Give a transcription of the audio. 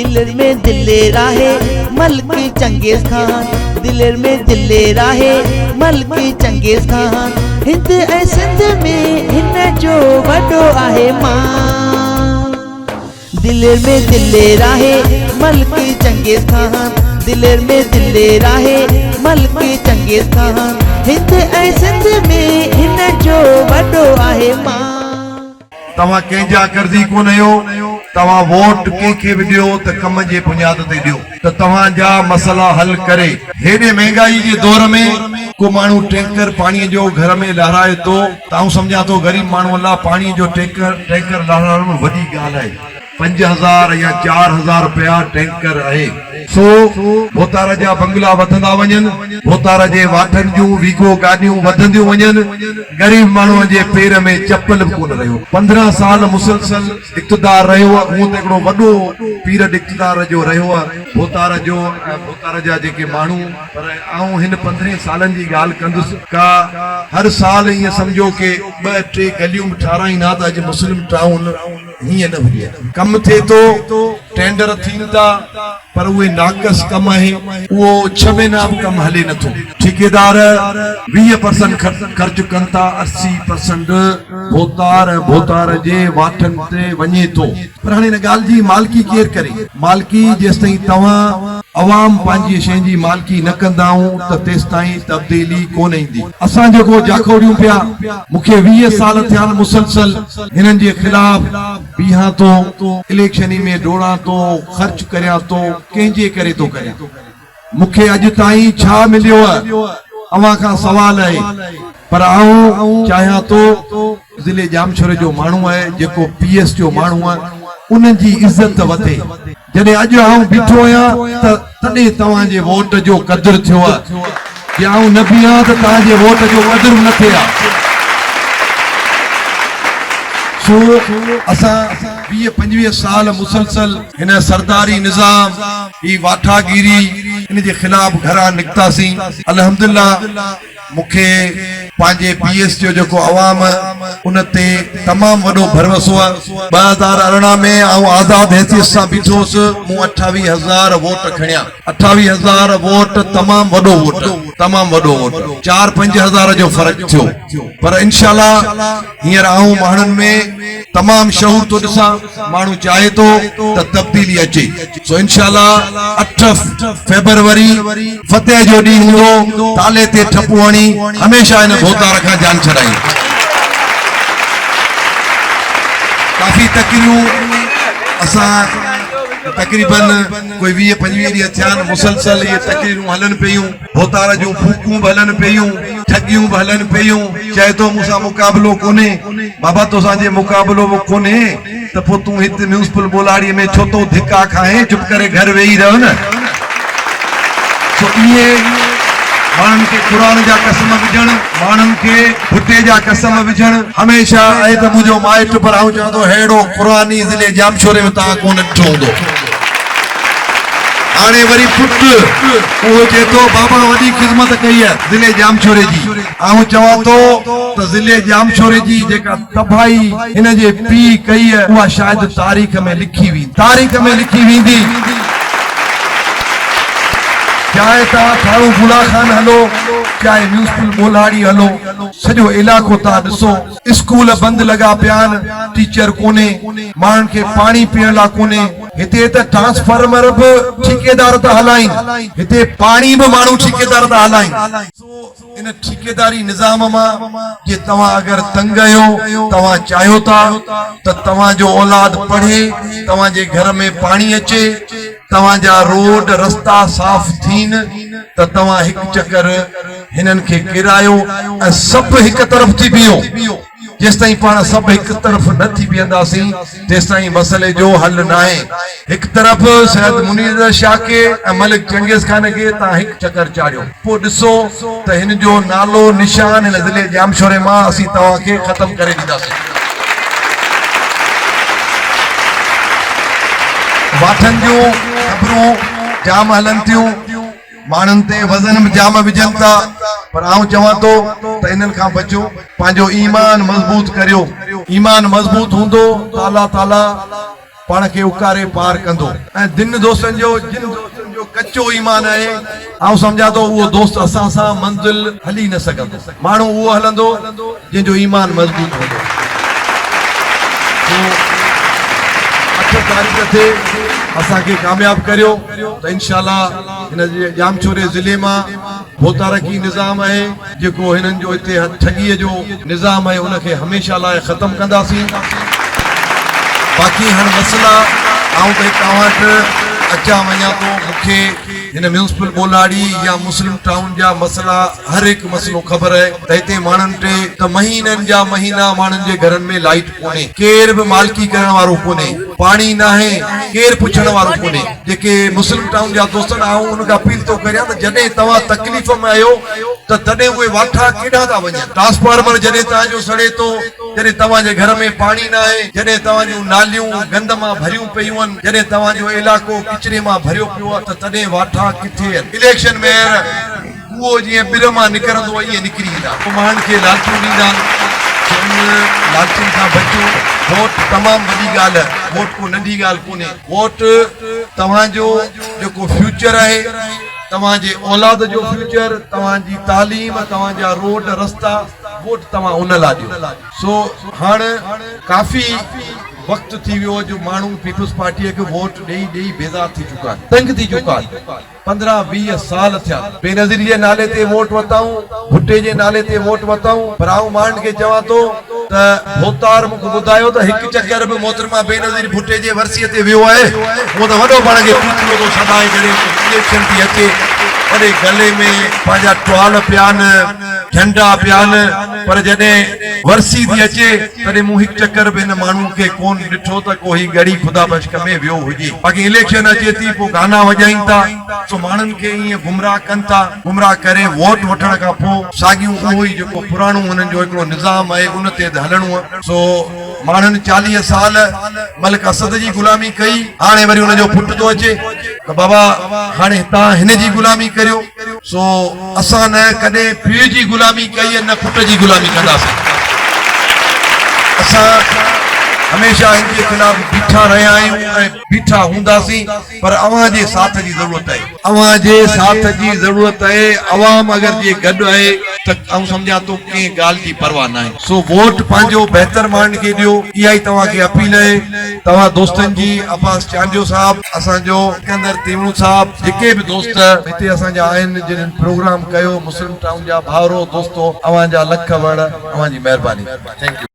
دلين ۾ دلير آهي ملڪ چنگيز خان دلين ۾ دلير آهي ملڪ چنگيز خان هند ۽ سنڌ ۾ هن جو وڏو آهي مان دلين ۾ دلير آهي ملڪ چنگيز خان دلين ۾ دلير آهي ملڪ چنگيز خان هند ۽ سنڌ ۾ هن جو وڏو آهي مان. توهان ڪنهن جا قرضي ڪونه آهيو، توهان ووٽ ڪنهن کي به ڏيو ته ڪم جي بنياد تي ڏيو ته توهان جا مسئلا حل ڪري. هيڏي مهنگائي جي دور ۾ ڪو ماڻهو ٽينڪر پاڻي جو گهر ۾ لهرائي ٿو ته آئون سمجهان ٿو غريب ماڻهو لا پاڻي جو ٽينڪر لهرائڻ به وڏي ڳالهه آهي. 5000 يا 4000 رپيا ٽينڪر آهي. سو ڀوتار جا بنگلا وڌندا وڃن، ڀوتار جي واٺن جون ويگو گاڏيون وڌنديون وڃن، غريب ماڻهوء جي پير ۾ چپل به ڪونه رهيو. 15 سال مسلسل اقتدار رهيو، هونء ته هڪڙو وڏو پيرڊ اقتدار جو رهيو ڀوتار جو ۽ ڀوتار جا جيڪي ماڻهو، پر آئون هن پندرهين سالن جي ڳالهه ڪندس، ڪا هر سال ائين سمجهو ڪي ٻه ٽي گليون به ٺاراهين ها ته اڄ مسلم ٽائون هيئن نه هجي ها. ڪم ٿئي ٿو، ٽينڊر ٿين ٿا، پر اهي ناقص ڪم آهي، اهو ڇهه مهينا به ڪم هلي نه ٿو. ٺيڪيدار 20 پرسنٽ خرچ ڪن ٿا، 80 پرسنٽ ڀوتار ۽ ڀوتار جي واٺن تي وڃي ٿو. پر هاڻي ان ڳالهه جي مالڪي ڪير ڪري؟ مالڪي جيستائين توهان عوام پنهنجي شين جي مالڪي نه ڪندائون ته تيستائين تبديلي ڪونه ايندي. اسان جيڪو جاکوڙيون پيا، مون کي 20 سال ٿيا آهن مسلسل هنن جي خلاف بيهان ٿو، اليڪشني ۾ ڊوڙان ٿو، خرچ ڪريان ٿو، ڪنهن جي ڪري ٿو ڪريان؟ مون کي اڄ تائين ڇا مليو؟ اوهان کان سوال آهي. پر آئون چاهيان ٿو ضلعي ڄامشوري جو ماڻهو آهي جيڪو پي ايس جو ماڻهو آهي ان جي عزت وڌي. جڏهن اڄ آئون بيٺو آهيان ته تڏهن توهان جي ووٽ جو قدر ٿيو آهي. جي آئون نه بيهان ته توهان جي ووٽ جو قدر به نه ٿئي ها. سو اسان 20 25 سال مسلسل هن سرداري نظام، هي واٺاگيري ان جي خلاف گهران نڪتاسين. الحمدلله مون کي پنهنجي پي ايس جو جيڪو عوام ان تي تمام وڏو ڀروسو آهي. 2018 ۾ آئون آزاد حيثيت سان بيٺو هوس، مون 28 هزار ووٽ کڻيا. 28 هزار ووٽ تمام وڏو ووٽ تمام وڏو ووٽ چار پنج هزار جو فرق ٿيو پر انشاء الله هينئر آئون ماڻهن ۾ تمام شعور ٿو ڏسان ماڻهو چاهي ٿو ته تبديلي اچي سو انشاء الله 8 فيبروري فتح جو ڏينهن هوندو تالي تي ٺپو هڻي هميشه هن ڀوتار کان جان ڇڏائين. ڪافي تقريرون اسان تقريبن ڪوئي 20 25 ڏينهن ٿيا آهن مسلسل اهي تقريرون هلن پيون، ڀوتار جون ڦوڪون به هلن پيون، ٺڳيون به هلن پيون، چئي ٿو مون سان مقابلو ڪونهي، بابا توسان جي مقابلو به ڪونهي ته پوء تون هت ميونسپل ٻولاڙي ۾ ڇو ٿو ڌڪا کائين، چپ ڪري گهر ويهي رهه نه. سو ائين ماڻهن کي قرآن جا قسم وجهڻ، ماڻهن کي ڀٽي جا قسم وجهڻ، هميشه اهي ته منهنجو مائٽ پر آئون چوان ٿو ههڙو قرآني ضلعي ڄامشوري ۾ توهان ڪونه ڏٺو هوندو. هاڻي وري پٽ اهو چئي ٿو بابا وڏي خذمت ڪئي آهي ضلعي ڄامشوري جي. آئون چوان ٿو ته ضلعي ڄامشوري جي جيڪا تباهي هن جي پيء ڪئي اها شايد تاريخ ۾ لکي ويندي. تاريخ ۾ لکي ويندي. چاهي توهان ٿاڻو گلا خان هلو، چاهي ميونسپل ٻولهاڙي هلو، سڄو علائقو توهان ڏسو، اسڪول بند لڳا پيا آهن، ٽيچر ڪونهي، ماڻهن کي پاڻي پيئڻ لا ڪونهي، هتي ته ٽرانسفارمر به ٺيڪيدار ٿا هلائين، هتي پاڻي به ماڻهو ٺيڪيدار ٿا هلائين. سو ان ٺيڪيداري نظام مان جي توهان اگر تنگ آهيو، توهان چاهيو ٿا ته توهان جو اولاد پڙهي، توهان جي گهر ۾ پاڻي اچي، توهان جا روڊ رستا صاف ٿين ته توهان هڪ چڪر هنن کي ڪيرايو ۽ سڀ هڪ طرف ٿي بيهو. جيستائين پاڻ سڀ هڪ طرف نه ٿي بيهنداسين تيستائين مسئلي جو حل ناهي. هڪ طرف سيد منير رضا شاهه کي ۽ ملڪ چنگيز خان کي تان هڪ چڪر چاڙهيو پوء ڏسو ته هن جو نالو نشان هن ضلعي ڄامشوري مان اسين توهان کي ختم ڪري ڏينداسين. واٺن جون خبرون جام هلن ٿيون. ماڻهن تي وزن به جام وجهن ٿا پر آئون چوان ٿو ته انهن کان بچو، پنهنجو ايمان مضبوط ڪريو، ايمان مضبوط هوندو ته الله تعالي پاڻ کي اڪاري پار ڪندو. ۽ جن دوستن جو جن دوستن جو ڪچو ايمان آهي، آئون سمجهان ٿو اهو دوست اسان سان منزل هلي نه سگهندو. ماڻهو اهو هلندو جنهن جو ايمان مضبوط هوندو. سو اٺ تاريخ تي اسان کي ڪامياب ڪريو ته انشاء الله هن ڄامشوري ضلعي مان ڀوتارڪي نظام آهي جيڪو هنن جو هتي ٺڳيء جو نظام آهي ان کي هميشه لاء ختم ڪنداسين. باقي هاڻ مسئلا آئون ته هت اوهان وٽ اچان وڃان ٿو مون کي هن ميونسپل ٻولاڙي يا مسلم ٽائون جا مسئلا هر هڪ مسئلو خبر آهي ته هتي ماڻهن ٽي ته مهينن جا مهينا ماڻهن جي گهرن ۾ لائيٽ ڪونهي ڪير به مالڪي ڪرڻ وارو ڪونهي پاڻي ناهي ڪير پڇڻ وارو ڪونهي جيڪي مسلم ٽائون جا دوست آهن آئون انهن کي اپيل ٿو ڪريان ته جڏهن توهان تڪليف ۾ آهيو ته تڏهن اهي واٺا ڪيڏانهن ٿا وڃن ٽرانسفارمر جڏهن توهان جو سڙي ٿو جڏهن توهان جي گهر ۾ پاڻي ناهي جڏهن توهان جون ناليون گند مان ڀريون پيون آهن جڏهن توهان جو علائقو ڪچري مان ڀريو پيو آهي ته تڏهن واٺا ڪٿي آهن اليڪشن ۾ اهو جيئن ٻر مان نڪرندو آهي ائين نڪري ايندا. پوء ماڻهن کي لالچون ڏيندا آهن سو ان لالچن کان بچو. ووٽ تمام وڏي ڳالهه آهي. ووٽ ڪو ننڍي ڳالهه ڪونهي. ووٽ توهان جو جيڪو فيوچر آهي، توهان جي اولاد جو فيوچر، توهان جي تعليم، توهان جا روڊ رستا، ووٽ توهان ان لاء ڏيو. سو هاڻ ڪافي وقت ٿي ويو جو ماڻهو پيپلز پارٽيء کي ووٽ ڏيئي ڏيئي بيزار ٿي چڪا آهن، تنگ ٿي چڪا آهن. 15 20 سال ٿيا بينظير جي نالي تي ووٽ ورتائون ڀٽي جي نالي تي ووٽ ورتائون پر آئون ماڻهن کي چوان ٿو ته ڀوتار مون کي ٻڌايو ته هڪ چڪر به محترمه بينظير ڀٽي جي ورسي تي ويو آهي هونء ته وڏو پاڻ کي پوتڙو ٿو سڏائي جڏهن اليڪشن ٿي اچي وڏي گلي ۾ پنهنجا ٽوال پيا آهن جهنڊا پيا آهن پر جڏهن ورسي ٿي اچي تڏهن مون هڪ چڪر به هن ماڻهوء کي ڪونه ڏٺو ته ڪو هي ڳڙهي خدا بخش ۾ ويو هجي. باقي اليڪشن اچي ٿي پوء گانا وڄائين ٿا سو ماڻهن کي ائين گمراهه ڪن ٿا. گمراهه ڪري ووٽ وٺڻ کان پوء ساڳيون اهو ئي جيڪو پراڻو هنن جو هڪڙو نظام آهي ان تي هلڻو آهي. سو ماڻهن 40 سال ملڪ اسد جي غلامي ڪئي هاڻي وري ان جو پٽ ٿو اچي ته بابا هاڻي توهان هن جي غلامي ڪريو. سو اسان نه ڪڏهن پيء جي غلامي ڪئي ۽ نه پٽ جي غلامي ڪنداسين. اسان هميشه هن جي خلاف بيٺا رهيا آهيون ۽ بيٺا هونداسين پر اوهان جي ساٿ جي ضرورت آهي. اوهان جي ساٿ جي ضرورت آهي، عوام اگر جي گڏ آهي ته آئون سمجهان ٿو ڪنهن ڳالهه جي پرواهه ناهي. سو ووٽ پنهنجو بهتر ماڻهن کي ڏيو اها ئي توهان کي اپيل آهي توهان دوستن جي عباس چانڊيو صاحب اسان جو سڪندر تيوڻو صاحب جيڪي به دوست هتي اسان جا آهن جنھن پروگرام ڪيو مسلم ٽائون جا ڀائرو دوستو اوهان جا لک وڙ اوهان جي مهرباني thank you.